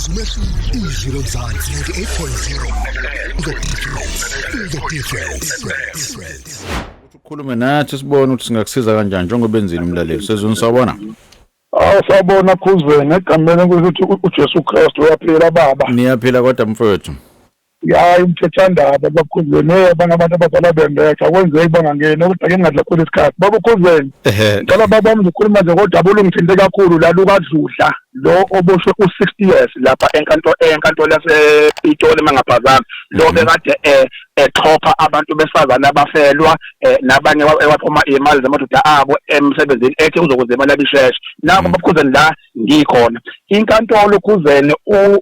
Izwi Izwi Lomzansi 98.0. The difference. The difference. Ukhulume nathi sibone ukuthi singakusiza kanjani njengoba enzile umlaleli. Sezweni, sawubona. Awu, sawubona Khuzeni, egameni ukuthi uJesu Kristu uyaphila, baba. Niyaphila kodwa, mfowethu? Hayi, umthethandaba bakhuzeni, hey, abanye abantu abadala bembetha kwenzeki bangangeni kodwa ke ngingadla kakhulu isikhathi, baba uKhuzeni. Ngicela, baba wami, ngikhuluma nje kodwa olungithinte kakhulu la lukaDludla lo oboshwe u-60 years lapha enkantolo yasePitoli, mangaphazami, lo bekade exhopha abantu besifazane abafelwa nabanye ewaphuma iy'mali zamadoda abo emsebenzini, ethi uzokwenza imali yabisheshe. Nakho babukhuzeni la ngikhona inkantolo, Khuzeni,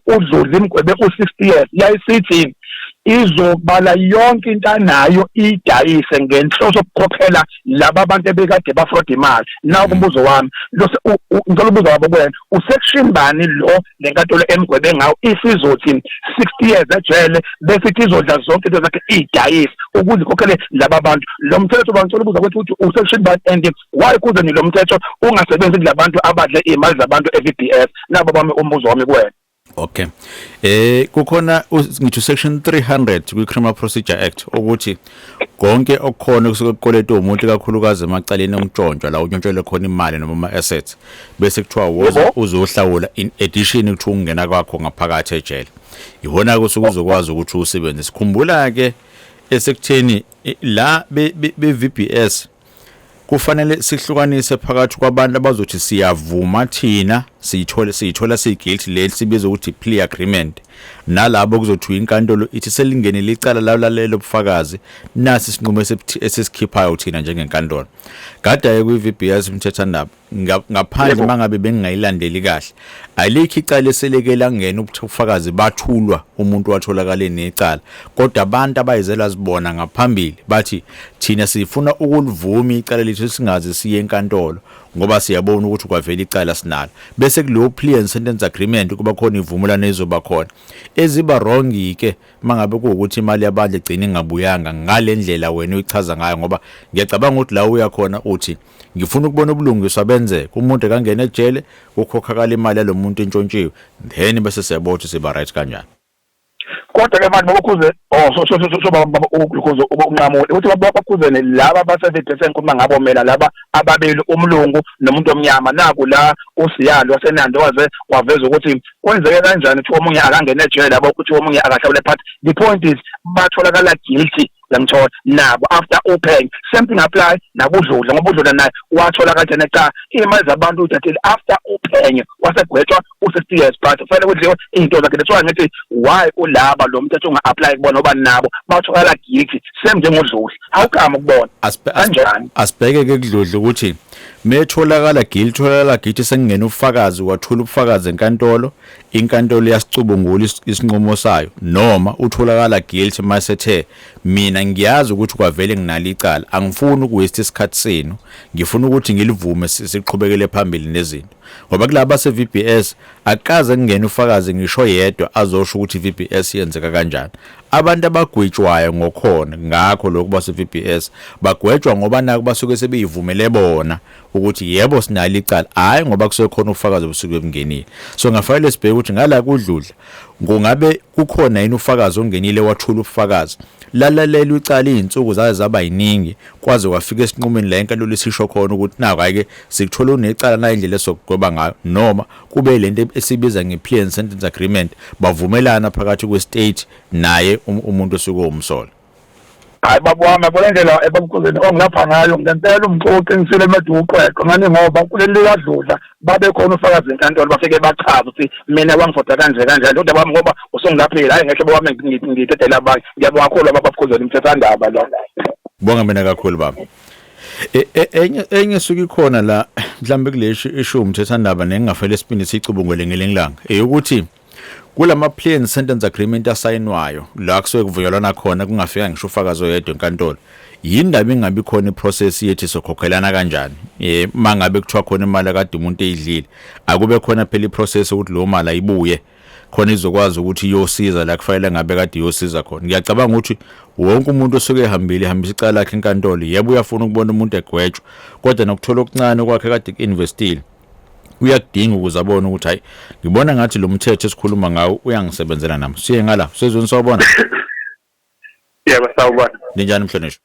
uDludla imgwebe u-60 years, yayisithi izobala yonke into anayo idayise ngenhloso yokukhokhela laba bantu ebekade bafroda imali. Naku umbuzo wami lo, ngicela ubuza wabo kuwena, usection bani lo lenkantolo emgwebe ngawo isizothi 60 years ejele, bese ithi izodla zonke into zakhe idayise ukuze ikhokhele laba bantu? Lo mthetho, bangicela ubuza kwethu ukuthi usection bani and why kuze lo mthetho ungasebenzi kulabantu abadle iy'mali zabantu e-VBS? Nabo bami umbuzo wami kuwena. Okay. Kukhona ngithu section 300 kwi Criminal Procedure Act ukuthi konke okukhona kusuke kukoletwe umuntu, kakhulukazi emacaleni ontshontshwa la untshontshelwe khona imali noma ama assets, bese kuthiwa woza uzohlawula, in addition kuthiwa ungena kwakho ngaphakathi ejele. Ihona kusuke uzokwazi ukuthi usebenzise. Khumbula ke esekutheni la be VBS kufanele sihlukanise phakathi kwabantu abazothi siyavuma thina, siyithola siyi-guilty, leli sibiza ukuthi plea agreement, nalabo kuzothiwa inkantolo ithi selingenile icala lalalelo ubufakazi, nasi isinqumo esisikhiphayo thina njengenkantolo. Kade kwi-VBS, umthethandaba, ngaphandle mangabe bengingayilandeli kahle, alikho icala eseleke langena ubufakazi bathulwa, umuntu watholakala necala, kodwa abantu abayizela sibona ngaphambili bathi thina sifuna ukulivuma icala lethu, singaze siye enkantolo ngoba siyabona ukuthi kwavela icala sinalo, bese kuleyo plea and sentence agreement kuba khona ivumelwano ezoba khona eziba wrong ke mangabe kuwukuthi imali yabantu igcina ingabuyanga ngale ndlela wena uyichaza ngayo, ngoba ngiyacabanga ukuthi la uya khona uthi ngifuna ukubona ubulungiswa benzeka, umuntu ekangena ejele, kukhokhakala imali yalo muntu entshontshiwe, then bese siyabona ukuthi siba right kanjani. Kodwa-ke manje babakhuze, oh, so ukhuze ukunqamula ukuthi bakhuzene laba base-VBS engikhuluma ngabo mina, laba ababili, umlungu nomuntu omnyama. Naku la usiyalo waseNanda waze waveza ukuthi kwenzeke kanjani kuthiwa omunye akangene ejele yabo, kuthiwa omunye akahlawule part. The point is batholakala guilty, yangithola nabo after uphenyo. Same thing apply nakuDludla, ngoba uDludla naye watholakala necala iy'mali zabantu uthathile, after uphenyo wasegwetshwa u-60 years, but kufanele kudliwe iy'nto zakhe. That's why ngithi why ulaba lo mthetho unga-apply kubona, ngoba nabo batholakala guilty same njengoDludla. Awukama ukubona kanjani? Asibheke ke kuDludla ukuthi metholakala guilty, tholakala guilty sekungena ubufakazi, wathula ubufakazi enkantolo, inkantolo iyasicubungula isinqumo sayo, noma utholakala guilty masethe mina ngiyazi ukuthi kwavele nginalo icala, angifuni ukuwaste isikhathi senu, ngifuna ukuthi ngilivume, siqhubekele phambili nezinto. Ngoba kulaba se-VBS akaze kungena ufakazi ngisho yedwa azosho ukuthi i-VBS yenzeka kanjani. Abantu abagwetshwayo ngokhona ngakho lokhu base-VBS bagwetshwa ngoba naku basuke sebeyivumele bona ukuthi yebo, sinalo icala, hhayi ngoba kusuke khona ubufakazi obusuke bungenile. So ngafanele sibheke ukuthi ngala kuDludla kungabe kukhona yini ufakazi ongenile, wathula ubufakazi, lalalelwa icala iy'nsuku zaze zaba yiningi, kwaze kwafika esinqumeni la inkantolo isisho khona ukuthi naku hhayi-ke sikuthola unecala, nayo indlela esizokugweba ngayo, noma kube lento esibiza nge-plea and sentence agreement, bavumelana phakathi kwe-state naye umuntu osuke umsola. Hayi, baba wami, yabona indlela ebabukuzeni ongilapha ngayo ngempela, umxoxo uqinisile mede uqweqwe ngani, ngoba kuleli likaDludla babe khona ufakazi enkantolo, bafike bachaza ukuthi mina wangifoda kanje kanjani. Kodwa bami, ngoba usungilaphile, hhayi ngehle baba wami, ngidedele abanye. Ngiyabonga kakhulu, baba Babukhuzeni, umthethandaba lo. Bonga mina kakhulu, baba. Enye suke ikhona la mhlambe kule issue, umthethandaba, nengingafele siphinde sicubungule ngelinye ilanga, eyokuthi kulama plea and sentence agreement asayinwayo la kusuke kuvunyelwana khona, kungafika ngisho ufakazi oyedwa enkantolo, yindaba ingabi khona iprocess yethi sokhokhelana kanjani? Mangabe kuthiwa khona imali akade umuntu eyidlile, akube khona phela iprocess ukuthi leyo mali ayibuye khona izokwazi ukuthi iyosiza la kufanele ngabe kade iyosiza khona. Ngiyacabanga ukuthi wonke umuntu osuke ehambile ehambisa icala lakhe enkantolo, yebo, uyafuna ukubona umuntu egwetshwa, kodwa nokuthola okuncane kwakhe kade ku-investile. Uyakudinga ukuze abone ukuthi hayi, ngibona ngathi lo mthetho esikhuluma ngawo uyangisebenzela nami. Siye ngala sezweni, sawubona. Yebo, sawubona. Ninjani, mhlonishwa?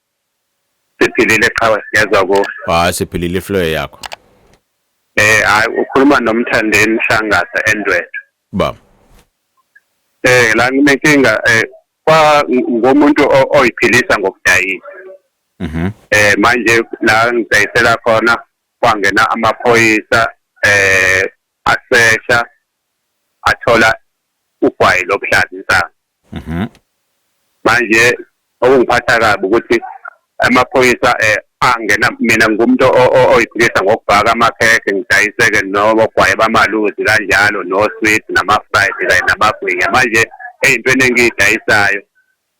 Siphilile, qhawe, siyezwa kuwe. Hayi, siphilile, iflow yakho. Hayi, ukhuluma noMthandeni Shangasa eNdwedwe. Baba. La nginenkinga kwa ngomuntu oyiphilisa ngokudayisa. Manje la ngidayisela khona kwangena amaphoyisa, asesha, athola ugwayi lokuhlaza insangu. Manje okungiphatha kabi ukuthi amaphoyisa angena, mina ngumuntu oyiphilisa ngokubhaka amakhekhe, ngidayiseke nogwayi bamaluzi kanjalo, no-sweet, nama-fried kanye namagwinya. Manje ey'ntweni engiyidayisayo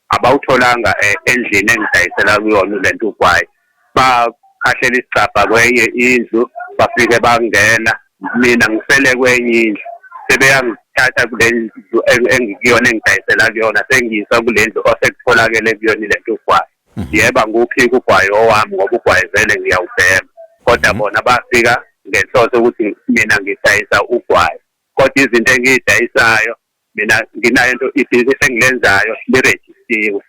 abawutholanga endlini engidayisela kuyona lento ugwayi. Bakhahlela isicabha kwenye indlu, bafike bangena, mina ngisele kwenye indlu, sebeyangithatha kule ndlu engikuyona, engidayisela kuyona, sengiyisa kule ndlu osekutholakele kuyona lento ugwayi. Yebo, nguphika ugwayi owami, ngoba ugwayi vele ngiyawubhema, kodwa bona bafika ngenhloso ukuthi mina ngidayisa ugwayi, kodwa izinto engiyidayisayo mina nginayo into, ibhizinisi engilenzayo lirejistiwe,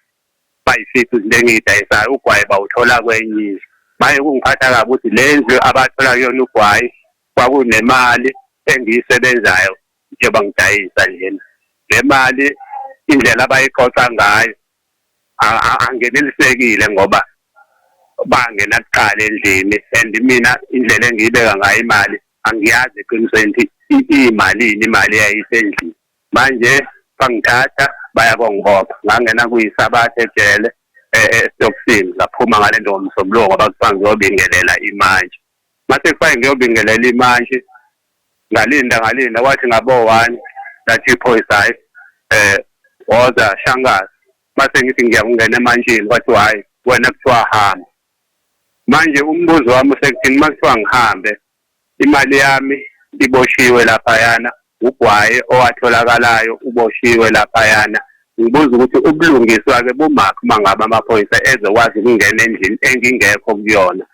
bayifica izinto engiyidayisayo. Ugwayi bawuthola kwenye indlu. Manje kungiphatha kabi ukuthi le ndlu abathola kuyona ugwayi kwakunemali engiyisebenzayo njengoba ngidayisa njena. Le mali, indlela abayiqoqa ngayo angenelisekile, ngoba bangena kuqala endlini and mina indlela engiyibeka ngayo imali angiyazi eqinisweni ukuthi iyimalini imali eyayisendlini. Manje bangithatha baya kongibopha, ngangena kuyisabatha ejele esitokisini, ngaphuma ngale nto ngomsombuluko ngoba kuthiwa ngiyobingelela imantshi. Mase kufanele ngiyobingelela imantshi, ngalinda, ngalinda, kwathi ngabo 1 lathi iphoyisa, "Hayi, woza Shangase." Mase ngithi ngiyakungena emantshini, kwathiwa, "Hhayi wena, kuthiwa hamba." Manje umbuzo wami usekuthini, uma kuthiwa ngihambe, imali yami iboshiwe laphayana, ugwayi owatholakalayo uboshiwe laphayana. Ngibuza ukuthi ubulungiswa-ke bumaphi uma ngabe amaphoyisa ezokwazi ukungena endlini engingekho kuyona,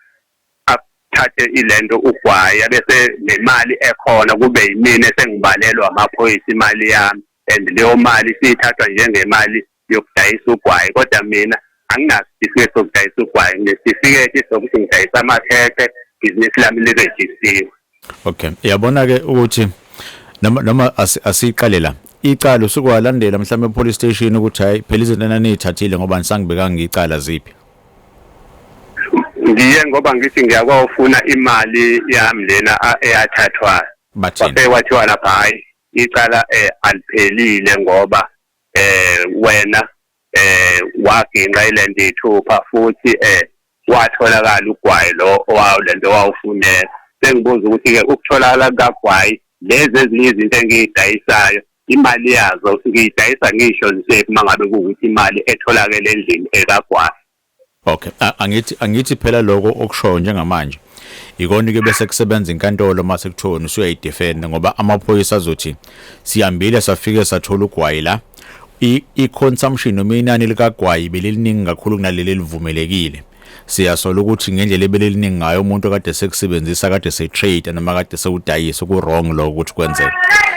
athathe ilento ugwayi, abese nemali ekhona, kube yimina esengibalelwa amaphoyisa imali yami, and leyo mali siyithathwa njengemali yokudayisa ugwayi, kodwa mina anginasitifiketi sokudayisa ugwayi, nginesitifiketi sokuthi ngidayisa amakhekhe, ibhizinisi lami lirejisiwe. Okay, uyabona ke ukuthi noma asiqale la icala, usuke walandela mhlawumbe e-police station ukuthi hayi phela izinto enaniyithathile, ngoba nisangibekanga icala, ziphi? Ngiye ngoba ngithi ngiyakwawufuna imali yami lena eyathathwayo. Bathini? Kwafike kwathiwa lapha, hhayi, icala aliphelile ngoba wena waginqa ilento ithupha futhi watholakala ugwayi lo owawulento owawufuneka. Sengibuza ukuthi-ke ukutholakala kukagwayi, lezi ezinye izinto engiyidayisayo, imali yazo ngiyidayisa ngiyishonisephi uma ngabe kuwukuthi imali etholakele endlini ekagwayi? Okay, angithi phela lokho okushoyo njengamanje ikona ke bese kusebenza inkantolo mase kuthiwa wena usuyayidefenda, ngoba amaphoyisa azothi sihambile, safike sathola ugwayi la, i-consumption noma inani likagwayi beliliningi kakhulu kunaleli elivumelekile. Siyasola ukuthi ngendlela ebeleliningi ngayo, umuntu kade sekusebenzisa, kade se-trade noma kade sewudayisa, ku-wrong lokho ukuthi kwenzeke.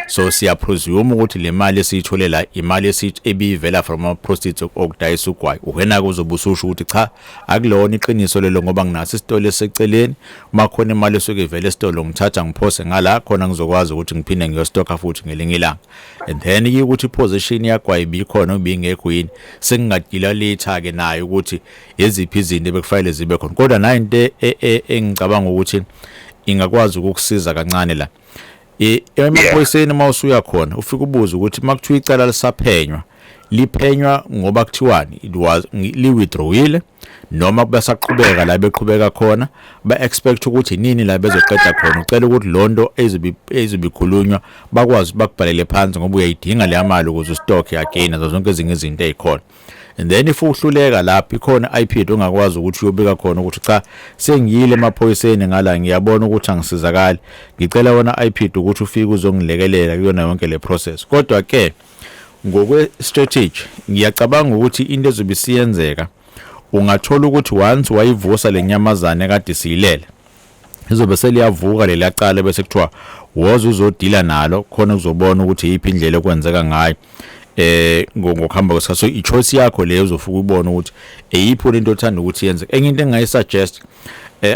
So siyapresume ukuthi le mali esiyithole la imali esithi ebivela from ama-proceeds okudayisa ugwayi. Wena-ke uzobe ususho ukuthi cha, akulona iqiniso lelo, ngoba nginaso isitolo esiseceleni, uma khona imali esuke ivele esitolo ngithatha ngiphose ngala khona, ngizokwazi ukuthi ngiphinde ngiyostokha futhi ngelinye ilanga. And then ke ukuthi iposition yagwayi ibikhona ibingekho yini, sengingadila later ke nayo ukuthi eziphi izinto ebekufanele zibe khona. Kodwa nayo into engicabanga ukuthi ingakwazi ukukusiza kancane la emaphoyiseni, uma usuya khona ufike ubuze ukuthi uma kuthiwa icala lisaphenywa, liphenywa ngoba kuthiwani, it was li-withdrawile noma basaqhubeka la beqhubeka khona, ba-expect ukuthi nini la bezoqeda khona. Ucela ukuthi lonto ezobe ikhulunywa bakwazi bakubhalele phansi, ngoba uyayidinga leya mali ukuze ustock again nazo zonke ezinye izinto ey'khona. And then if uhluleka lapho, ikhona IPID ongakwazi ukuthi uyobika khona ukuthi cha, sengiyile emaphoyiseni ngala, ngiyabona ukuthi angisizakali, ngicela wona IPID ukuthi ufike uzongilekelela kuyona yonke le process. Kodwa ke ngokwe strategy ngiyacabanga ukuthi into ezobe isiyenzeka, ungathola ukuthi once wayivusa le nyamazane kade siyilele. Izobe seliyavuka leli cala, bese kuthiwa woza uzodila nalo khona, uzobona ukuthi iyiphi indlela okwenzeka ngayo ngokuhamba kwesikhathi. So i-choice yakho leyo, uzofika ubone ukuthi eyiphi lento othanda ukuthi yenze. Enye into engayisuggest,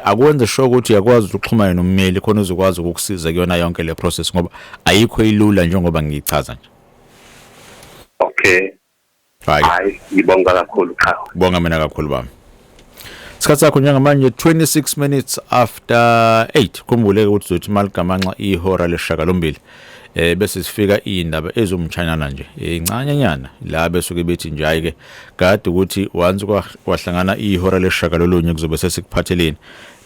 akwenze sure ukuthi uyakwazi ukuthi uxhumane nommeli khona uzokwazi ukukusiza kuyona yonke le process, ngoba ayikho ilula njengoba ngiyichaza nje. Okay. Hayi. Hayi, ngibonga kakhulu, cha. Bonga mina kakhulu, bami. Isikhathi sakho njengamanje 26 minutes after 8. Khumbuleke ukuthi uzothi maligamanxa ihora leshagalombili bese sifika indaba ezomchanyana nje incanyanyana la, besuke bethi nje hayi ke kade ukuthi once kwahlangana ihora leshagalolunye kuzobe sesikuphatheleni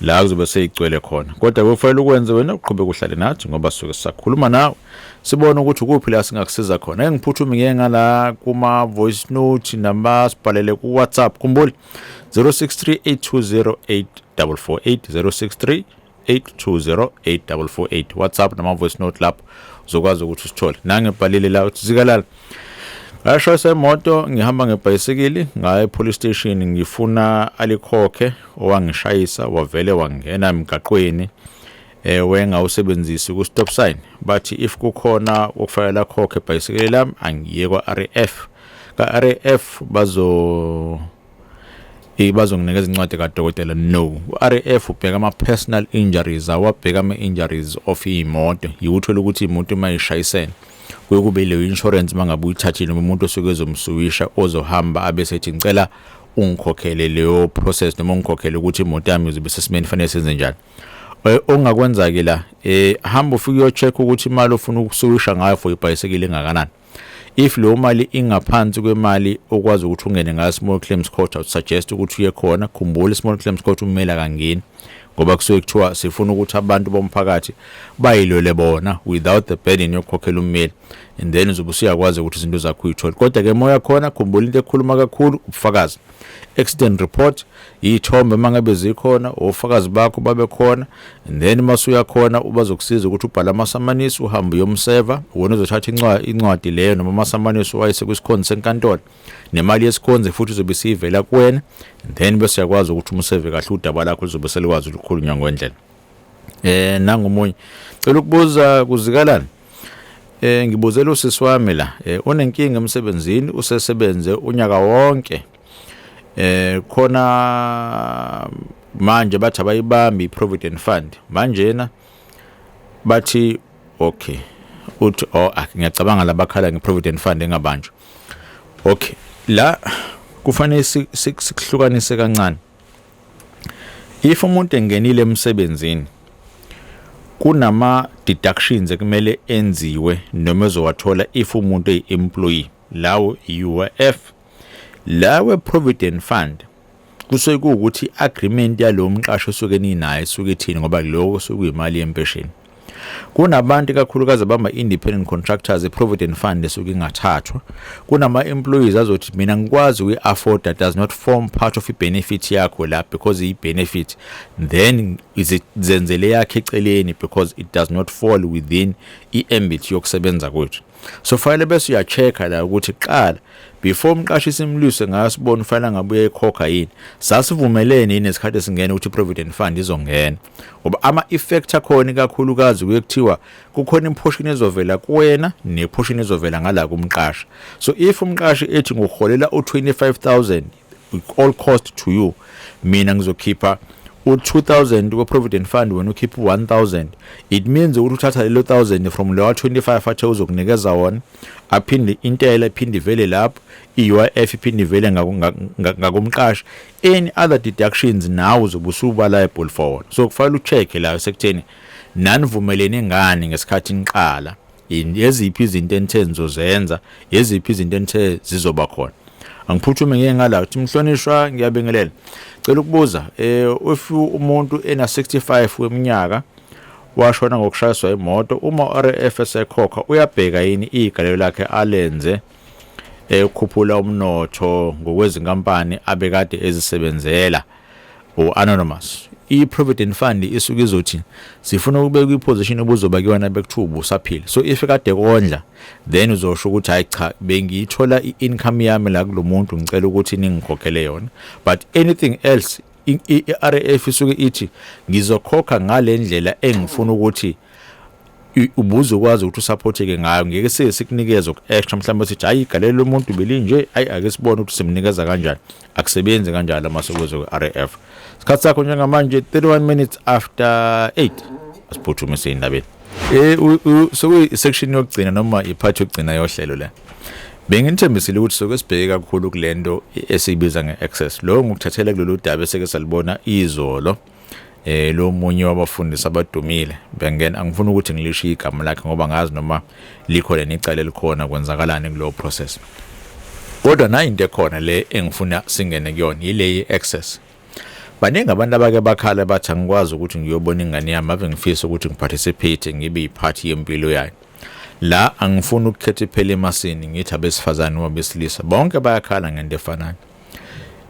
la kuzobe seyigcwele khona. Kodwa kufanele ukwenze wena uqhubeke uhlale nathi, ngoba suke sisakhuluma nawe, sibone ukuthi ukuphi la singakusiza khona. Engiphuthume ngiye ngala kuma voice note namasibhalele ku WhatsApp. Khumbula 0638208448, 063 8208448, WhatsApp nama voice note, lapho uzokwazi ukuthi usithole. Nangibhalile la, uthi zikalala ngashayisa imoto ngihamba ngebhayisikili, ngaya e-police station ngifuna alikhokhe owangishayisa, wavele wangena emgaqweni wengawusebenzisi ku stop sign. Bathi if kukhona okufanele akhokhe ebhayisikili lami, angiye kwa RAF, ka RAF bazo bazonginikeza incwadi kadokotela. No, u-RAF ubheka ama-personal injuries, awabheka ama-injuries of iy'moto. Yiwuthola ukuthi imoto uma ishayisene kuye kube leyo insurance uma ngabe uyithathile, noma umuntu osuke ezomsuwisha ozohamba abe sethi ngicela ungikhokhele leyo process noma ungikhokhele ukuthi imoto yami izobe sesimeni fanele senze njani. Ongakwenza-ke la, hamba ufike uyo-check ukuthi imali ofuna ukusuwisha ngayo for ibhayisikili engakanani. If leyo mali ingaphansi kwemali okwazi ukuthi ungene ngayo small claims court, I would suggest ukuthi uye khona. Khumbula, small claims court ummeli akangeni, ngoba kusuke kuthiwa sifuna ukuthi abantu bomphakathi bayilwele bona without the burden yokukhokhela ummeli, and then uzobe usuyakwazi ukuthi izinto zakho uyithole. Kodwa-ke moya khona, khumbula, into ekhuluma kakhulu ubufakazi, accident report, iy'thombe uma ngabe zikhona, ofakazi bakho babe khona, and then masuya khona bazokusiza ukuthi ubhale amasamanisi, uhambe uyomseva wena, uzothatha incwadi leyo noma amasamanisi wayise kwisikhonzi senkantolo, nemali yesikhonzi futhi izobe isivela kuwena, and then bese uyakwazi ukuthi umseve kahle, udaba lakho lizobe selikwazi ukukhulunywa ngendlela. Nangomunye cela ukubuza kuzikalani, ngibuzela usisi wami la, unenkinga emsebenzini, usesebenze unyaka wonke, khona manje bathi abayibambi i-provident fund. Manjena bathi okay, uthi oh, ngiyacabanga labakhala nge-provident fund engabanjwa. Okay, la kufanele sikuhlukanise kancane. If umuntu engenile emsebenzini, kunama deductions ekumele enziwe noma ezowathola if umuntu eyi-employee, lawo i-UIF, lawe provident fund. Kusuke kuwukuthi i-agreement yalowo mqashi osuke ninayo isuke ithini, ngoba lokho sokuyimali yempesheni. Kunabantu kakhulukazi abama-independent contractors, i-provident fund esuke ingathathwa. Kunama-employees azothi mina ngikwazi ukuyi-afforda, does not form part of i-benefit yakho la, because i-benefit then zenzele yakhe eceleni, because it does not fall within i-ambit yokusebenza kwethu. So fanele bese uya-check-a la ukuthi qala before umqashi simlwise ngayo, sibone ufanele ngabe uyayikhokha yini, sasivumelene yini nesikhathi esingena ukuthi i-provident fund izongena, ngoba ama-effect akhona ikakhulukazi kuye kuthiwa kukhona i-portion ezovela kuwena ne-portion ezovela ngala kumqashi. So if umqashi ethi ngokuholela u-25,000 all cost to you, mina ngizokhipha u-2000 kwe-provident fund, wena ukhipha u-1000, it means ukuthi uthatha lelo 1000 from lowa 25 athe uzokunikeza wona, aphinde intela iphinde ivele lapho, i-UIF iphinde ivele ngakumqashi, any other deductions nawe uzobe usuba liable for wona. So kufanele ucheck la sekutheni nanivumelene ngani ngesikhathi niqala, eziphi izinto enithe nizozenza, eziphi izinto enithe zizoba khona. Angiphuthume ngiye ngala, uthi mhlonishwa, ngiyabingelela, cela ukubuza, if umuntu ena 65 weminyaka washona ngokushayiswa imoto, uma RAF esekhokha uyabheka yini igalelo lakhe alenze ekukhuphula umnotho ngokwezinkampani abekade ezisebenzela? O-anonymous. I-provident fund isuke izothi sifuna ukubeka kwi-position obuzoba kuyona bekuthiwa ubusaphila. So if kade kondla, then uzosho ukuthi hayi cha, bengiyithola i-income yami la kulo muntu, ngicela ukuthi ningikhokhele yona, but anything else I-RAF isuke ithi ngizokhokha ngalendlela engifuna ukuthi ubuzokwazi ukuthi usupporteke ngayo. Ngeke size sikunikeze oku-extra, mhlawumbe sithi hayi, igalelo lomuntu belinje, hayi, ake sibone ukuthi simnikeza kanjani. Akusebenzi kanjalo uma sekuze kwe-RAF. Isikhathi sakho njengamanje 31 minutes after 8, asiphuthume eseyindabeni. Sekuyi-section yokugcina noma ipart yokugcina yohlelo le. Bengithembisile ukuthi soke sibheke kakhulu kulento esiyibiza nge-access. Lo ngikuthathela kulolu daba eseke salibona izolo, lo munye wabafundisi abadumile bengena. Angifuni ukuthi ngilishiye igama lakhe ngoba ngazi noma likhona necala elikhona, kwenzakalani kulowo process. Kodwa nayo into ekhona le engifuna singene kuyona ile access. Baningi abantu abake bakhala bathi angikwazi ukuthi ngiyobona ingane yami, ave ngifisa ukuthi ngiparticipate, ngibe yipart yempilo yayo. La angifuni ukukhetha iphela emasini, ngithi abesifazane noma besilisa, bonke bayakhala ngento efanayo.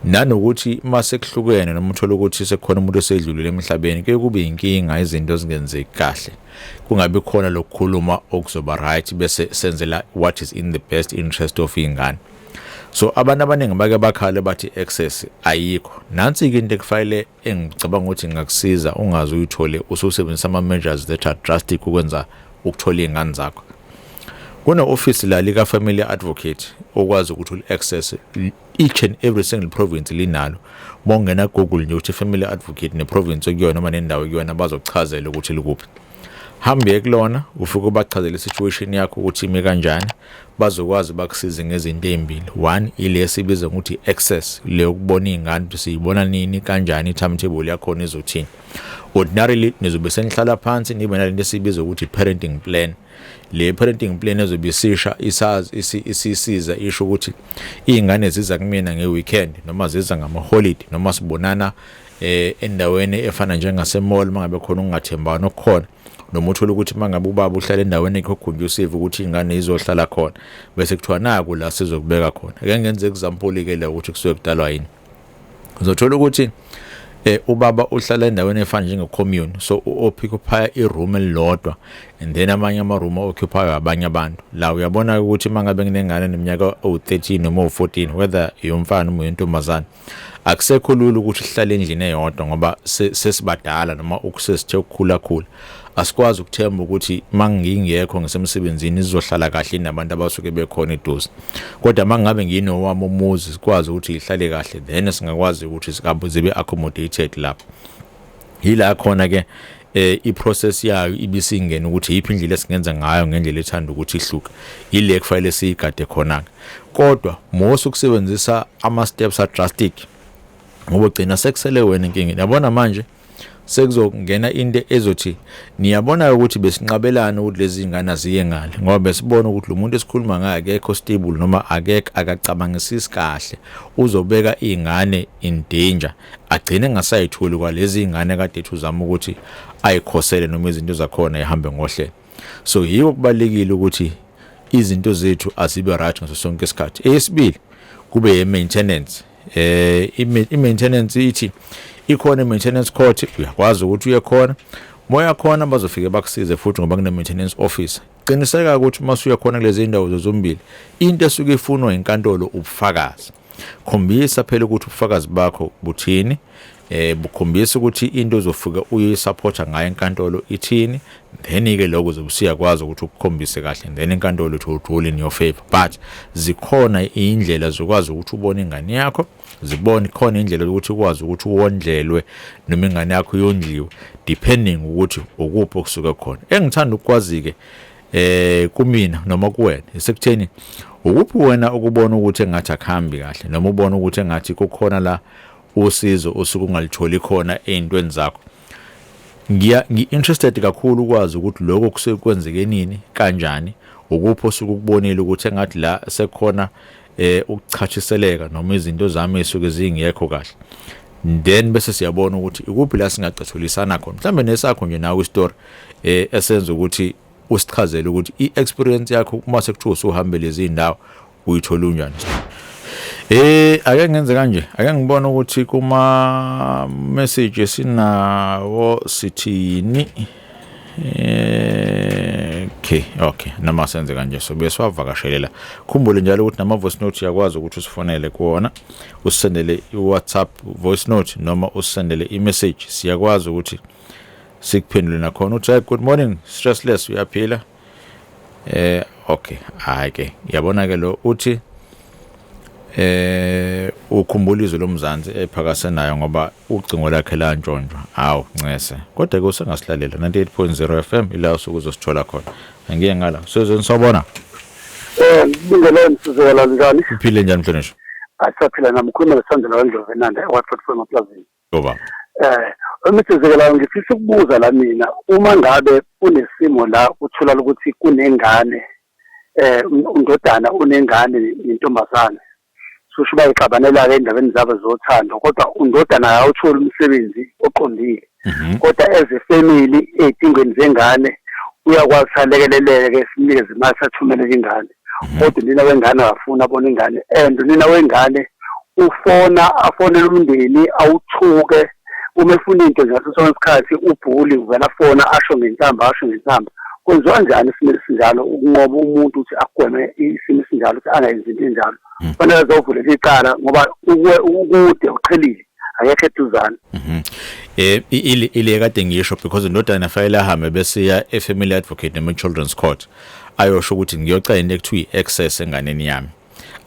Nanokuthi uma sekuhlukene noma uthola ukuthi sekukhona umuntu osedlulile emhlabeni, kuye kube inkinga, izinto zingenzeki kahle, kungabi khona lokukhuluma okuzoba right, bese senzela what is in the best interest of ingane. So abantu abaningi bake bakhale bathi access ayikho. Nansi-ke into ekufanele engicabanga ukuthi ingakusiza ungaze uyithole ususebenzisa ama-measures that are drastic ukwenza ukuthola iy'ngane zakho. Kune-office la lika-family advocate okwazi ukuthi uli-access, each and every single province linalo. Uma ungena Google nje ukuthi family advocate ne-province okuyona noma nendawo ekuyona, bazokuchazela ukuthi likuphi. Hambe kulona, ufike ubachazele i-situation yakho ukuthi ime kanjani, bazokwazi bakusize ngezinto ey'mbili. One, ile esibiza ngokuthi access le yokubona iy'ngane ukuthi siyibona nini, kanjani, i-timetable yakhona izothini. Ordinarily nizobe senihlala phansi, nibe nalento esiyibiza ukuthi parenting plan. Le parenting plan ezobe isisha isazi isisiza isho ukuthi iy'ngane ziza kumina nge-weekend noma ziza ngama-holiday noma sibonana endaweni efana njengase-mall mangabe khona ukungathembani okukhona, noma uthole ukuthi mangabe ubaba uhlala endaweni ekho conducive ukuthi ingane izohlala khona, bese kuthiwa naku la sizokubeka khona. Ake ngenze example ke la ukuthi kusuke kudalwa yini. Uzothola ukuthi ubaba uhlala endaweni efana njenge commune, so u-occupy i-room elilodwa and then amanye ama-room occupy abanye abantu. La uyabona ukuthi mangabe nginengane neminyaka ewu-13 noma ewu-14, whether iyomfana noma uyintombazane, akusekho lula ukuthi sihlale endlini eyodwa ngoba sesibadala noma ukusesithe ukukhula khula. Asikwazi ukuthemba ukuthi mangingekho ngisemsebenzini izohlala kahle nabantu abasuke bekhona eduze. Kodwa mangabe nginowami umuzi, sikwazi ukuthi ihlale kahle, then singakwazi ukuthi zibe accommodated lapho. Yila khona ke iprocess yayo ibisingena ukuthi yiphi indlela esingenza ngayo ngendlela ethanda ukuthi ihluke, ile kufanele siyigade khona. Kodwa mose ukusebenzisa ama steps a drastic ngoba ugcina sekusele wena inkinga. Yabona manje sekuzongena into ezothi niyabona ukuthi besinqabelana ukuthi lezi zingane aziye ngale ngoba besibona ukuthi lo muntu esikhuluma ngaye akekho stable noma akekho, akacabangisisi kahle, uzobeka izingane in danger, agcine engasayitholi kwalezi izingane kade ethi uzama ukuthi ayikhosele noma izinto zakhona ihambe ngohlelo. So yiko kubalekile ukuthi izinto zethu azibe right ngaso sonke isikhathi. Eyesibili kube ye-maintenance. I-maintenance ithi ikhona i-maintenance court, uyakwazi ukuthi uye khona. Moya khona bazofike bakusize futhi ngoba kune-maintenance office. Qiniseka ukuthi uma usuya khona kulezi ndawo zombili, into esuke ifunwa inkantolo ubufakazi. Khombisa phela ukuthi ubufakazi bakho buthini, bukhombisa ukuthi into ozofika uyisupporta ngayo enkantolo ithini, then ke lokho uzobe usiyakwazi ukuthi ukukhombise kahle, then inkantolo it will rule in your favor. But zikhona indlela zokwazi ukuthi ubone ingane yakho, zibone khona indlela yokuthi ukwazi ukuthi uwondlelwe noma ingane yakho yondliwe, depending ukuthi ukuphi okusuke khona. Engithanda ukukwazi ke kumina noma kuwena isekutheni ukuphi wena ukubona ukuthi engathi akuhambi kahle noma ubona ukuthi engathi kukhona la usizo osuke ungalitholi khona ey'ntweni zakho. Ngiya ngi-interested kakhulu ukwazi ukuthi lokho kusuke kwenzeke nini, kanjani, ukuphi osuke ukubonile ukuthi engathi la sekukhona ukuchatshiseleka noma izinto zami ezisuke zingekho kahle, then bese siyabona ukuthi ikuphi la singacathulisana khona. Mhlawumbe nesakho nje nawe istory esenza ukuthi usichazele ukuthi i-experience yakho uma sekuthiwa usuhambe lezi ndawo uyithola unjani. Ake ngenze kanje, ake ngibone ukuthi kuma message esinawo sithini. Okay, noma senze kanje, so bese wavakashelela. Khumbule njalo ukuthi nama voice note uyakwazi ukuthi usifonele kuwona, usendele i-WhatsApp voice note noma usendele i-message, siyakwazi ukuthi sikuphendule nakhona. Uthi, "Good morning, stressless, uyaphila?" Okay, hayi ke, yabona ke, lo uthi ukhumbula Izwi Lomzansi ephakase nayo ngoba ucingo lakhe lantshontshwa. Awu, ncese, kodwa ke usengasilalela 98.0 FM, ila usuke uzosithola khona. Angiye ngala sezweni, sawubona. Ngibingelele, Msizekela, njani? Uphile njani, mhlonishwa? Asaphila nami, khuluma lesandela kaNdlovu eNanda eWatford emaplazini. Ngoba Msizekela, ngifisa ukubuza la mina, uma ngabe kunesimo la uthola ukuthi kunengane, undodana unengane nentombazane, susho bayixabanela ke endabeni zabo zothando, kodwa undodana akawutholi umsebenzi oqondile, kodwa as a family ey'dingweni zengane uyakwazi alekeleleke, simnikeze imali, sathumele ingane, kodwa unina wengane akafuni abone ingane, and unina wengane ufona, afonele umndeni, awuthuke uma efuna into nje ngaso sonke isikhathi, ubhuli uvela afona, asho ngenhlamba, asho ngenhlamba. Kwenziwa njani isimo esinjalo ukunqoba umuntu ukuthi agweme isimo esinjalo, ukuthi angayenzi into enjalo? Kufanele azovulela icala ngoba ukude, uqhelile, akekho eduzane. Ile kade ngisho, because indodana fanele ahambe bese ya e-family advocate noma children's court, ayosho ukuthi ngiyocela into ekuthiwa i-access enganeni yami,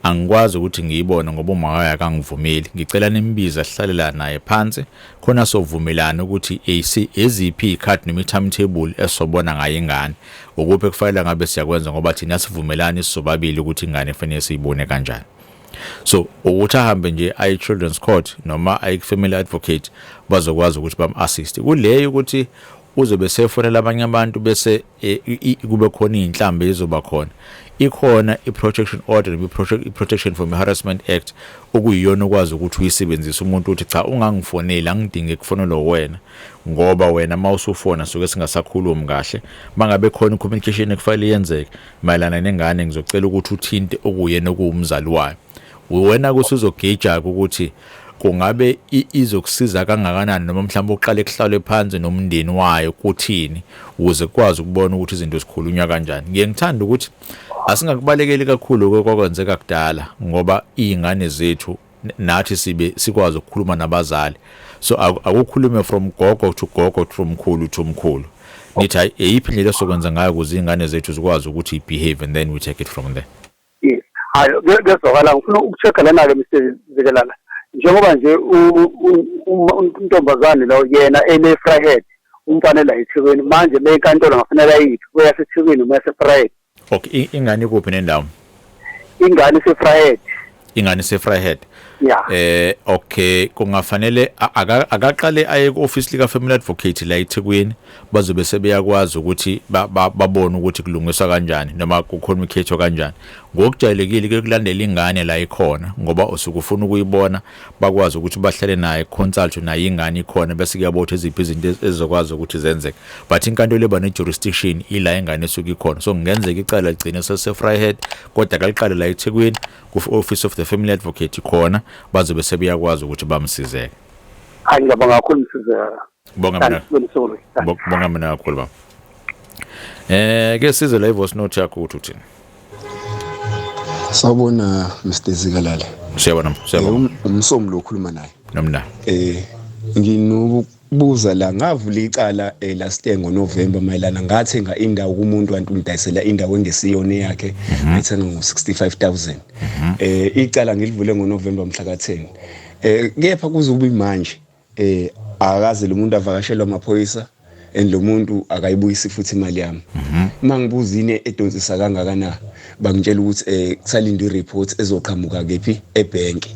angikwazi ukuthi ngiyibone ngoba uma wayo akangivumeli, ngicela nimbize, sihlalela naye phansi khona, sovumelana ukuthi AC eziphi izikhathi noma i-timetable esobona ngayo ingane, ukuphi ekufanele ngabe siyakwenza, ngoba thina sivumelani sizobabili ukuthi ingane kufanele siyibone kanjani. So ukuthi ahambe nje aye children's court noma aye family advocate, bazokwazi ukuthi bam-assist kuleyo, ukuthi uzobe sefonela abanye abantu bese kube khona iy'nhlambi ezizoba khona. Ikhona i-protection order noma i-Protection from Harassment Act, okuyiyona okwazi ukuthi uyisebenzise umuntu uthi, "Cha, ungangifoneli, angidinge kufonelwa wena, ngoba wena uma usufona suke singasakhulumi kahle. Mangabe khona i-communication ekufanele yenzeke mayelana nengane, ngizocela ukuthi uthinte okuyena okuwumzali wayo." Wena kusuzogeja ukuthi kungabe izokusiza kangakanani, noma mhlawumbe uqale kuhlalwe phansi nomndeni wayo kuthini, ukuze kukwazi ukubona ukuthi izinto zikhulunywa kanjani. Ngiye ngithanda ukuthi asingakubalekeli kakhulu okwakwenzeka kudala, ngoba iy'ngane zethu nathi sibe sikwazi ukukhuluma nabazali. So akukhulume from gogo to gogo, from mkhulu to mkhulu, nithi, "Hayi, eyiphi indlela esokwenza ngayo ukuze iy'ngane zethu zikwazi ukuthi behave?" And then we take it from there. Yes, hayi, kuyezwakala. Ngifuna uku-check-a lana-ke, Mr Zikelala, njengoba nje untombazane lo yena ene-Vryheid, umfana la eThekwini, manje beyinkantolo ngafanele ayiphi, kweyaseThekwini noma yaseVryheid? Okay, ingane ikuphi nendawo? Ingane ise-Vryheid. Ingane ise-Vryheid? Ya. Okay, kungafanele akaqale aye ku-office lika family advocate la eThekwini, bazobe sebeyakwazi ukuthi babone ukuthi kulungiswa kanjani noma ku-communicate kanjani. Ngokujayelekile ke kulandela ingane la ikhona, ngoba usuke ufuna ukuyibona, bakwazi ukuthi bahlale naye, consult naye ingane ikhona, bese kuyabona ukuthi eziphi izinto ezizokwazi ukuthi zenzeke. But inkantolo eba ne-jurisdiction ila ingane esuke ikhona, so kungenzeka icala ligcine sese-Vryheid, kodwa kaliqale la eThekwini ku-office of the family advocate khona, bazobe sebeyakwazi ukuthi bamsizeke. Hayi, ngiyabonga kakhulu, Msizekala. Bonga mina. Bonga mina kakhulu, baba. Ke size la i-voice note yakho ukuthi uthini. Sawubona, Mr Zikalala. Siyabona, siyabona. Umsomi lo okhuluma naye. Nomna. Nginokubuza la, ngavula icala last year ngoNovember mayelana ngathenga indawo kumuntu, wantu ngidayisela indawo engesiyona yakhe, ngayithenga ngo65000. Icala ngilivule ngoNovember mhla ka10. Kepha kuze kube manje akaze lo muntu avakashelwa amaphoyisa, and lo muntu akayibuyisi futhi imali yami. Uma ngibuza yini edonsisa kangakana, bangitshela ukuthi kusalindwe i-report ezoqhamuka kephi, ebhenki,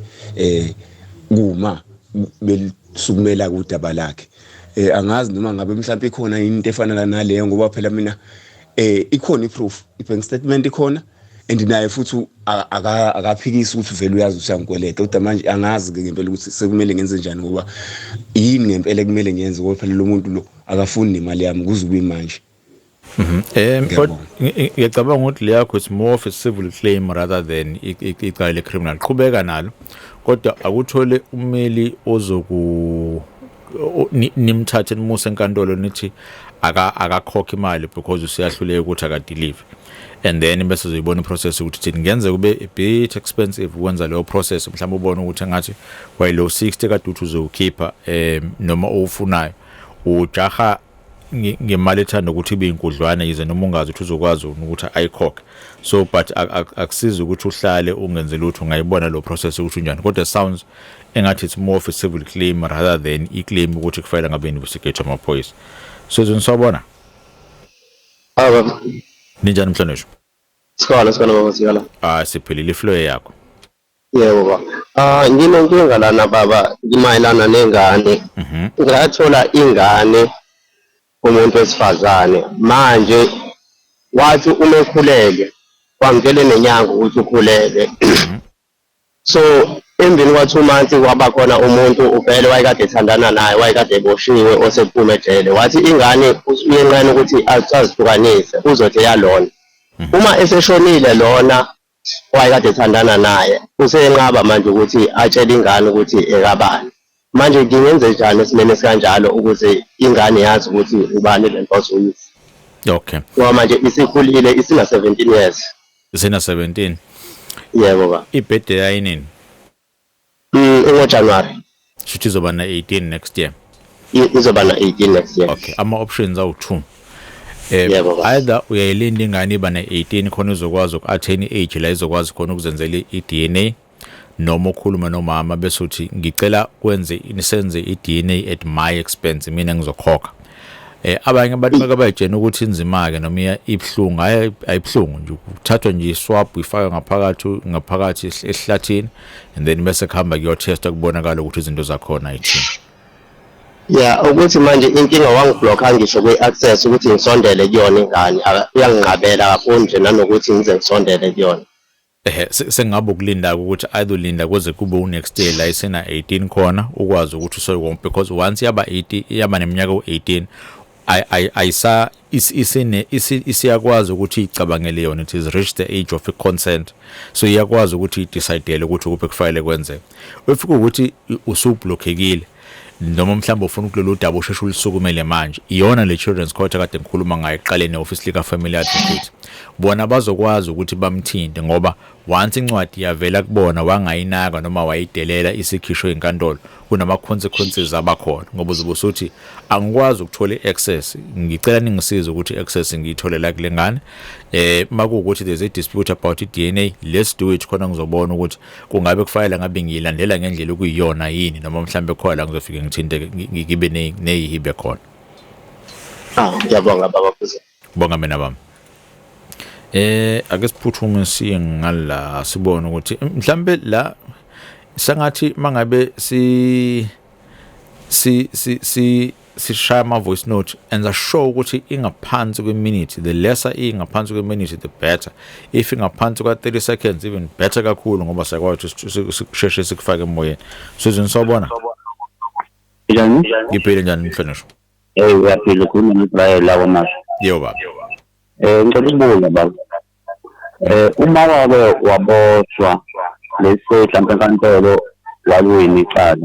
kuma belisukumela kudaba lakhe. Angazi noma ngabe mhlawumbe ikhona into efana naleyo, ngoba phela mina ikhona i-proof, i-bank statement ikhona, and naye futhi akaphikisi ukuthi vele uyazi ukuthi uyangikweleta. Kodwa manje angazi ke ngempela ukuthi sekumele ngenze njani, ngoba yini ngempela ekumele ngiyenze, ngoba phela lo muntu lo akafuni nemali yami kuze kube manje. Kodwa ngiyacabanga ukuthi le yakho it's more of a civil claim rather than icala le-criminal. Qhubeka nalo, kodwa akuthole ummeli ozoku nimthathe nimuse enkantolo, nithi Akakhokha imali because useyahluleka ukuthi akadeliver, and then bese uzoyibona iprocess ukuthi thini. Kungenzeka kube a bit expensive ukwenza leyo process. Mhlawumbe ubone ukuthi engathi wayilo 60 kade uthi uzowukhipha noma owufunayo ujaha ngemali ethanda ukuthi ibe inkudlwana, yize noma ungazi ukuthi uzokwazi ukuthi ayikhokhe. So but akusizi ukuthi uhlale ungenze lutho. Ungayibona lo process ukuthi unjani, kodwa sounds engathi it's more of a civil claim rather than i-claim ukuthi kufanele ngabe investigate amaphoyisa. So sawubona. Baba. Ninjani, mhlonishwa? Sikhala, sikhala baba, sikhala. Ah, siphilile. Iflow yakho. Yebo baba. Ah, nginenkinga lana baba, mayelana nengane. Ngathola ingane umuntu wesifazane. Manje wathi uma ekhulelwe wangitshele nenyanga ukuthi ukhulelwe. So emveni kwa 2 months kwaba khona umuntu uvele wayekade ethandana naye, wayekade eboshiwe, osephume ejele. Wathi ingane uyenqena ukuthi azihlukanise, uzothi yalona. Uma eseshonile lona wayekade ethandana naye, useyenqaba manje ukuthi atshele ingane ukuthi ekabani. Manje ngingenze njani esimeni esikanjalo ukuze ingane yazi ukuthi ubani le nto uyise? Ngoba manje isikhulile, isina 17 years. Isina 17? Yebo ba. Ibirthday yayinini? IngoJanuary. Shuthi izoba na 18 next year. Izoba na 18 next year. Okay, ama options awu2. Yebo, baba. Either uyayilinda ingane iba na-18 khona uzokwazi uku-attain i-age la izokwazi khona ukuzenzela i-DNA, noma ukhulume nomama bese uthi ngicela kwenze nisenze i-DNA at my expense, mina ngizokhokha. Abanye abantu bake bayitshena ukuthi inzima ke noma ibuhlungu. Hayi, ayibuhlungu nje, kuthathwa nje iswab, uyifaka ngaphakathi esihlathini and then bese kuhamba kuyotesta, kubonakala ukuthi izinto zakhona ayithini. Ya, ukuthi manje inkinga wangiblocka ngisho kwi-access ukuthi ngisondele kuyona ingane. Uyanginqabela kakhulu nje nanokuthi ngize ngisondele kuyona. Ehe, sengabe ukulinda ukuthi either ulinda kuze kube unext year la isena 18 khona ukwazi ukuthi usoyibona, because once yaba 80, yaba neminyaka u18, ayisa isine isiyakwazi ukuthi icabangele yona. It is reached the age of consent, so iyakwazi ukuthi idecide ukuthi ukuphi kufanele kwenzeke. Ufika ukuthi usublockekile noma mhlawumbe ufuna ukulolu daba usheshe ulisukumele manje, iyona le children's court akade ngikhuluma ngayo ekuqaleni, office lika family advocate. Bona bazokwazi ukuthi bamthinte, ngoba once incwadi yavela kubona wangayinaka noma wayidelela, isikhishwe inkantolo, kunama consequences abakhona, ngoba uzobe usuthi angikwazi ukuthola i-access, ngicela ningisize ukuthi i-access ngiyithole la kule ngane. Makuwukuthi there's a dispute about i-DNA, let's do it khona ngizobona ukuthi kungabe kufanele ngabe ngiyilandela ngendlela okuyiyona yini, noma mhlambe khona la ngizofike ngithinte ngibe neyihibe khona. Ah, ngiyabonga baba Khuze. Bonga mina bami. Ake siphuthume siye ngala, sibone ukuthi mhlambe la sengathi mangabe si si si si sishaya ama voice note, enza sure ukuthi ingaphansi kweminute. The lesser ingaphansi kweminute, the better. If ingaphansi kwa 30 seconds, even better kakhulu, ngoba siyakwazi ukuthi sisheshe sikufake emoyeni. Sizini, sawubona. Njani? Ngiphile, njani mhlonishwa? Uyaphila, ukhuluma noBrian la kwaMashu. Yebo baba. Ngicela ukubuza baba. Uma wake waboshwa, let's say mhlawumbe enkantolo waliwina icala.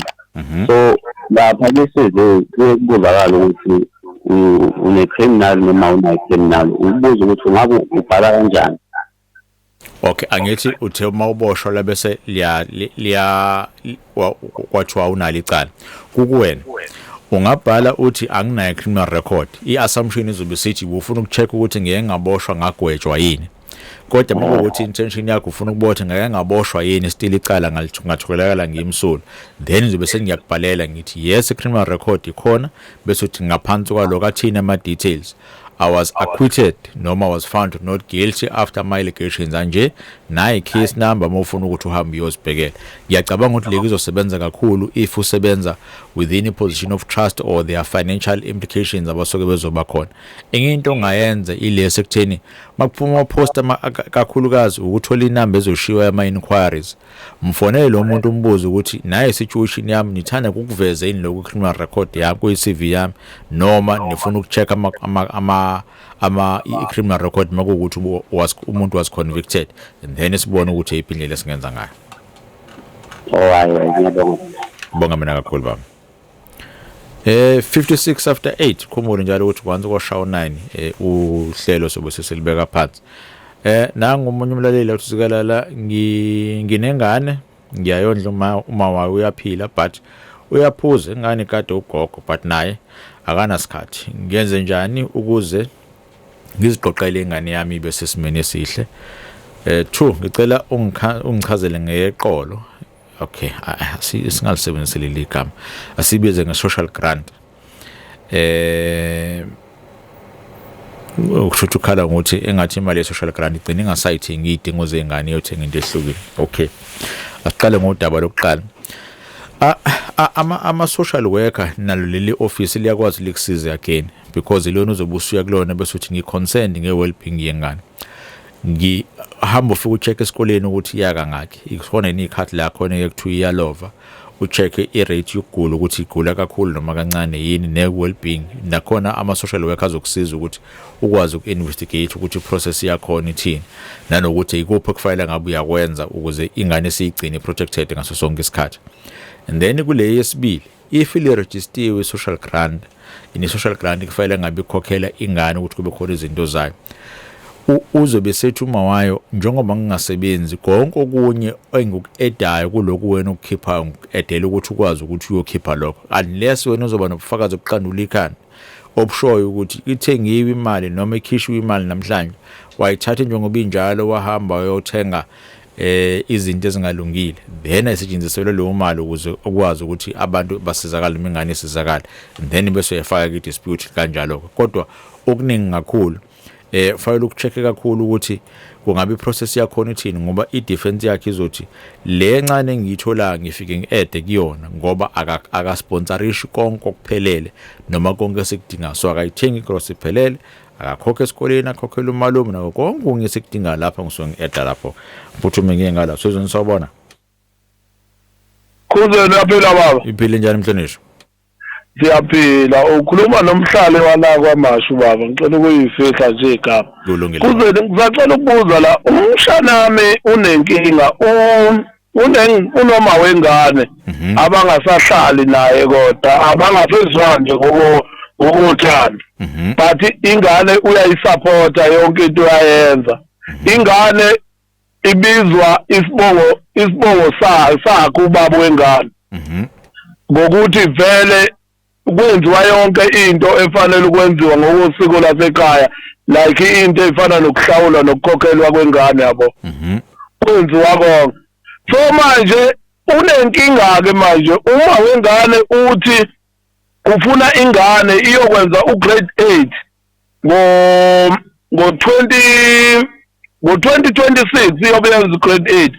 So lapha besize kuye kubuzakala ukuthi une criminal noma unayo criminal. Ukubuza ukuthi ungabe ubhala kanjani? Okay, angithi uthe uma uboshwa la bese liya liya kwathiwa unalo icala. Kukuwena. Ungabhala uthi anginayo criminal record. I-assumption izobe sithi ufuna ukucheck ukuthi ngeke ngaboshwa ngagwetshwa yini. Kodwa uma kuwukuthi intention yakho ufuna ukubotha ngeke ngaboshwa yini, still icala ngatholakala ngimsulwa, then ngizobe sengiyakubhalela ngithi yes, i-criminal record ikhona, bese uthi ngaphansi kwaloko athini ama-details, I was acquitted noma was found not guilty after my allegations anje, nayi case number uma ufuna ukuthi uhambe uyozibhekela. Ngiyacabanga ukuthi le kuzosebenza kakhulu if usebenza within a position of trust or there are financial implications abasuke bezoba khona. Enye into ongayenza ile sekutheni makuphuma ama-post kakhulukazi ukuthola inamba ezoshiwa yama-inquiries, mfonele lo muntu umbuze ukuthi naye situation yami nithanda ukuveza yini lokhu criminal record yami kuyi-CV yami, noma nifuna ukucheck ama i-criminal record makuwukuthi umuntu was convicted, and then sibone ukuthi eyiphi indlela esingenza ngayo. Oh hayi, ngiyabonga. Bonga mina kakhulu baba. 56 after 8, khumbule njalo ukuthi kwanze kwashawa 9 uhlelo sobe sesilibeka phansi. Nangu omunye umlaleli uthi, "Zikalala, nginengane, ngiyayondla, uma wayo uyaphila, but uyaphuza. Ingane kade ugogo, but naye akanasikhathi. Ngenze njani ukuze ngiziqoqele ingane yami ibe sesimeni esihle? 2, ngicela ungichazele ngeqolo." Okay, singalisebenzisi leli gama, asibize nge-social grant. Ukusho ukuthi ukhala ngokuthi engathi imali ye-social grant igcina ingasayithengi iy'dingo zey'ngane, iyothenga into ehlukile. Okay, asiqale ngodaba lokuqala. Ama social worker nalo leli office liyakwazi likusize again, because ilona uzobe usuya kulona bese uthi, "Ngi-concerned nge-well-being yengane." Ngihamba ufike ucheck esikoleni ukuthi iya kangakhi, ikhona yini ikhathi la khona ekuthiwa iyalova, ucheck i-rate yokugula ukuthi igula kakhulu noma kancane yini, ne-well-being. Nakhona ama-social worker azokusiza ukuthi ukwazi uku-investigate ukuthi i-process yakhona ithini, nanokuthi ikuphi okufanele ngabe uyakwenza ukuze ingane siyigcine protected ngaso sonke isikhathi. And then kule yesibili, if ile-registiwe i-social grant, ini-social grant kufanele ngabe ikhokhela ingane ukuthi kube khona izinto zayo. Uzobe sethi uma wayo, "Njengoba ngingasebenzi, konke okunye engikuedayo kulokhu wena okukhiphayo, ngikuedela ukuthi ukwazi ukuthi uyokhipha lokho," unless wena uzoba nobufakazi obuqandula ikhanda obushoyo ukuthi ithengiwe imali noma ikhishiwe imali namhlanje, wayithatha njengoba injalo, wahamba wayothenga izinto ezingalungile, then ayisetshenziselwe leyo mali ukuze ukwazi ukuthi abantu basizakale noma ingane isizakale, and then bese uyafaka i-dispute kanjalo. Kodwa okuningi kakhulu, fanele ukucheck kakhulu ukuthi kungabe iprocess yakhona ithini, ngoba i-defense yakhe izothi le ncane engiyithola ngifike ngi-add kuyona, ngoba akasponsorishi konke okuphelele noma konke esikudingayo. So akayithengi igrocery iphelele, akakhokhe esikoleni, akhokhele umalume, nako konke okunye esikudingayo lapha, ngisuke ngi-adda lapho. Phuthume ngiye ngala sezweni. Sawubona. Khuzeni, uyaphila baba? Iphile njani, mhlonishwa? Siyaphila. Ukhuluma nomhlali wala kwaMashu baba, ngicela ukuyifihla nje igama. Kulungile. Khuzeni, ngisacela ukubuza la, umshanami unenkinga, unoma wengane abangasahlali naye, kodwa abangasezwani nje ngokuthanda, but ingane uyayisupporta, yonke into uyayenza. Ingane ibizwa isibongo sakhe ubaba wengane, ngokuthi vele kwenziwa yonke into efanele ukwenziwa ngokosiko lasekhaya, like into efana nokuhlawulwa nokukhokhelwa kwengane, yabo, kwenziwa konke. So manje unenkinga ke manje, uma wengane uthi ufuna ingane iyokwenza ugrade 8 ngo 20 ngo 2026, iyobe yenza ugrade 8.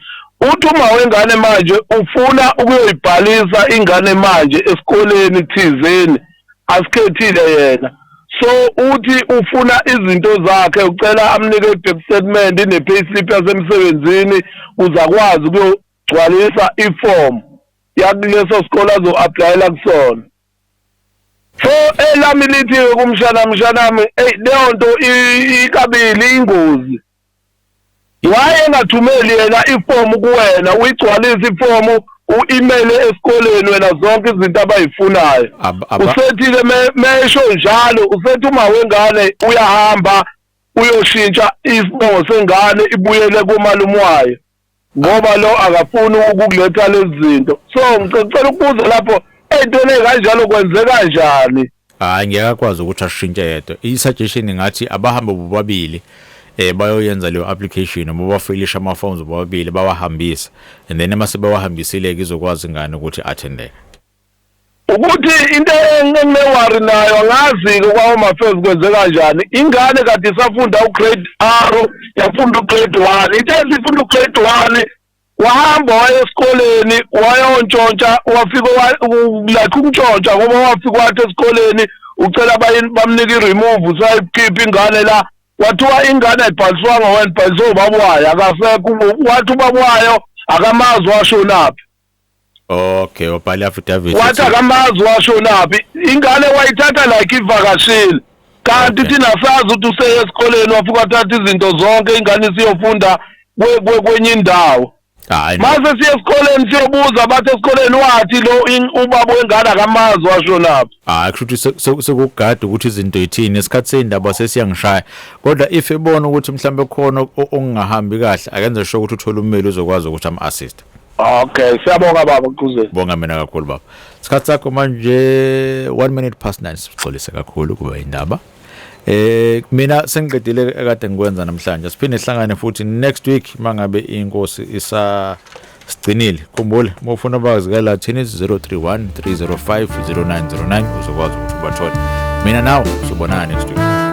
Uthi uma wengane manje ufuna ukuyoyibhalisa ingane manje esikoleni thizeni asikhethile yena. So uthi ufuna izinto zakhe, ucela amnike i-bank statement ne-payslip yasemsebenzini uzakwazi ukuyogcwalisa iform yakuleso sikole azo-applyela kusona. So elami lithi kumshana, mshanami, ey, leyo nto ikabili ingozi. Why engathumeli yena ifomu kuwena, uyigcwalise ifomu, u-email esikoleni wena zonke izinto abayifunayo? Usethi-ke mesho njalo, usethi uma wengane uyahamba uyoshintsha isibongo sengane ibuyele kumalume wayo, ngoba lo akafuni ukukuletha lezi zinto. So ngicela ukubuza lapho, ey'ntweni ey'kanjalo kwenze kanjani? Hayi, ngeke akwazi ukuthi ashintshe yedwa. I-suggestion ngathi abahambe bobabili bayoyenza leyo application, noma bafilisha ama forms bobabili, bawahambise, and then mase bawahambisile izokwazi ingane ukuthi attendeke. Ukuthi into engine-worry nayo, angazi-ke kwa-Home Affairs kwenze kanjani. Ingane kade isafunda ugrade R, yafunda ugrade 1, ithe sifunda ugrade 1 wahamba waya esikoleni wayontshontsha, wafika like ukuntshontsha, ngoba wafika wathi esikoleni ucela bamnike i-remove, sayikhipha ingane la. Kwathiwa ingane ayibhaliswanga wena, ibhaliswe ubaba wayo, akasekho. Wathi ubaba wayo akamazi, washonaphi. Okay, wabhala affidavit. Wathi akamazi, washonaphi. Ingane wayithatha like ivakashile, kanti thina sazi ukuthi useye esikoleni, wafika wathatha izinto zonke, ingane isiyofunda kwenye indawo. Hayi no. Mase siye esikoleni siyobuza, bathi esikoleni wathi lo ubaba wengane akamazi, washonaphi. Hayi, kusho ukuthi sekugada ukuthi izinto yithini, isikhathi seyindaba sesiyangishaya. Kodwa if ebona ukuthi mhlambe khona okungahambi kahle, akenze sure ukuthi uthole ummeli uzokwazi ukuthi am-assist. Okay, siyabonga baba Khuzeni. Bonga mina kakhulu baba. Isikhathi sakho manje 9:01. Sixolise kakhulu kuba indaba. Mina sengiqedile ekade ngikwenza namhlanje. Siphinde sihlangane futhi next week mangabe inkosi isa sigcinile. Khumbula, uma ufuna bazikela thini, 031 305 0909, uzokwazi ukuthi ubathole. Mina nawe sobonana next week.